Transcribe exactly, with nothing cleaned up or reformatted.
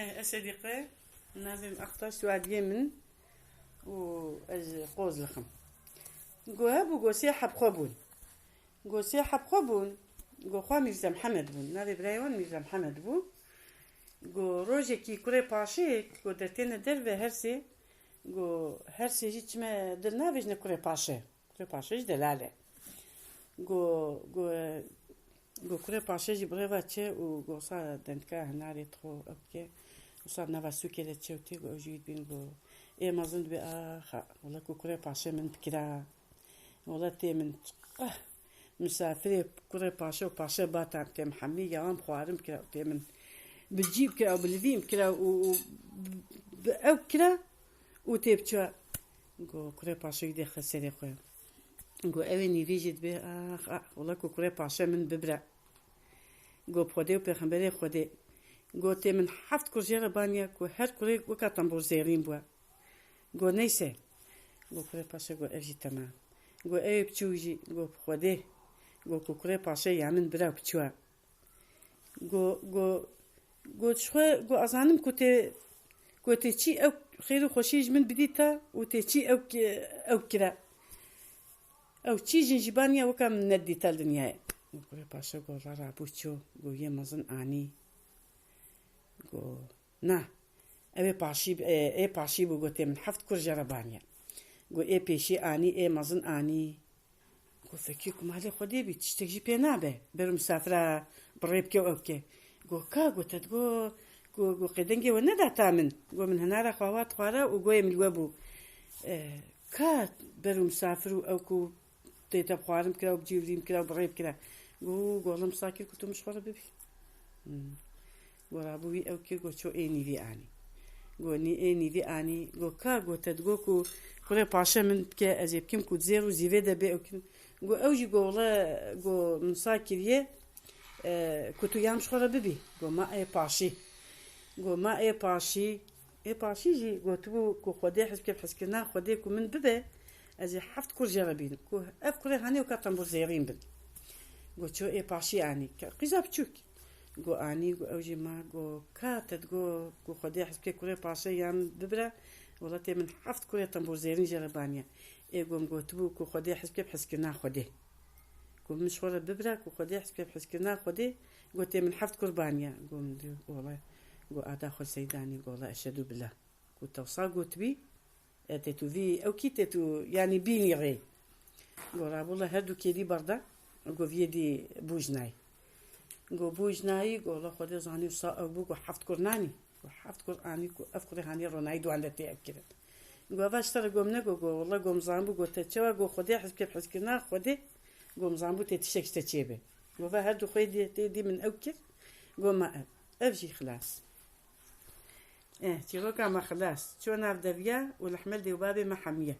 Eh, ez Sedîqe, navê min Aktaş, tu adiyê min û ez Qozlix im. Go hebû, go sê heb xwe bûn. Go sê heb xwe bûn, go xwe Mîrze Mihemed bûn. Navê birayê wan Mîrze Mihemed bû. Go rojekî kurê paşê, go dertêne derve her sê, go her sê jî çime dil navêjine kurê paşe. Kurê paşe jî delal e. Go, go, go kurê paşe jî bi rê ve çe û go sa dendika hinarê tixo ew bike. Go sa nava sûkê de çew tê, go ew jî dibîn, go ê mezin dibê, axa, wela ku kurê paşe min bikira. Wela tê min, ah, misafirê kurê paşe û paşe batan tê min hemî ya em xwarin bikira û tê min bi cî bikira û bi livîn bikira û, û bi ew bikira û tê biçe. Go kurê paşe wî dê xwe serê xwe. Go ew ê nîvî jî dibê, ax, ax, wela ku kurê paşe min bibire. Go bi Xwedê û pêxemberê Xwedê. Go tê min heft kur jê re baniya ku her kurê weka tembûr zêrîn bûye. Go neyse. Go kurê paşe go ev jî temam. Go ew ê biçû jî go bi Xwedê. Go ku kurê paşe ya min bira û biçû e. Go, go, go ji xwe, go azanim ku tê, ku tê çî ew xêr û xweşî ji min bidîta û tê çî ew ki-, ew kira. Ew çî jin jî baniya weka min nedidîta li dinyayê. Go kurê paşe go la rabû çû, go yê mezin anî. Go na, ew ê paşî, ê, ê paşî bû, go tê min heft kur jê re baniya. Go ê pêşî anî, ê mezin anî. Go fekî ku malê Xwedê bî, tiştek jî pê nabe. Ber û misafira bi rê bike û ew bike. Go ka, go te digo, go, go qê dengê we nedata min. Go min hinara xwe hat xwara û goyê min li we bû. E, ka ber û misafir û ew ku tê te bi xwarin bikira û bi cî û rîm bikira û bi rê bikira. Go, go lim sa kir ku tu min ji xwe re bibî. Hmm. Go rabû wî ew kir, go ço ê nîvî anî. Go nî ê nîvî anî, go ka, go te digo ku kurê paşe min bike, ez ê bikim ku zêr û zîvê de bê ew kirin. Go ew jî go wele, go min sa kiriye, e, ku tu yam ji xwe re bibî. Go ma ê paşî. Go ma ê paşî. Ê paşî jî gotibû ku Xwedê hez bike bi hezkirina Xwedê ku min bibe, ez ê heft kur jê re bînim. Ku ev kurê hanê weka tembûr zêrîn bin. Go ço ê paşî anî. Ke-, qîza biçûk. Go anî, go ew jî ma, go ka te digo ku Xwedê hez bike kurê paşe yan bibire, wela tê min heft kurê tembûr zêrîn jê re baniye. Ê go min gotibû ku Xwedê hez bike bi hezkirina Xwedê. Ku min ji xwe re bibire, ku Xwedê hez bike bi hezkirina Xwedê, go tê min heft kur baniye. Go min diyo, wela, go ada xwe seydanî, go wela eşedû bila. Ku te wisa gotibî, e, tê tu vî, ew kî tê tu, yanî bînî rê. Go rabûla her du kêdî berda, go viyê dî bûjnayî. Go bûjnayî, go wela Xwedê zanî wisa ew bû, go heft kur nanî. Go heft kur anî, ku ev kurê hanî ronayî duwan de tê ev kirin. Go eva ji te re gom ne, go, go wela gom zanbû, go te çewa, go Xwedê hez bike bi hezkirina Xwedê, gom zanbû tê tiştek ji te çêbe. Go va her du xwê dî, tê dî min ew kir, go ma ev. Ev jî xilas. Eh, çîroka me xilas. Ço nav deviya û li himel dê û babê me hemiye.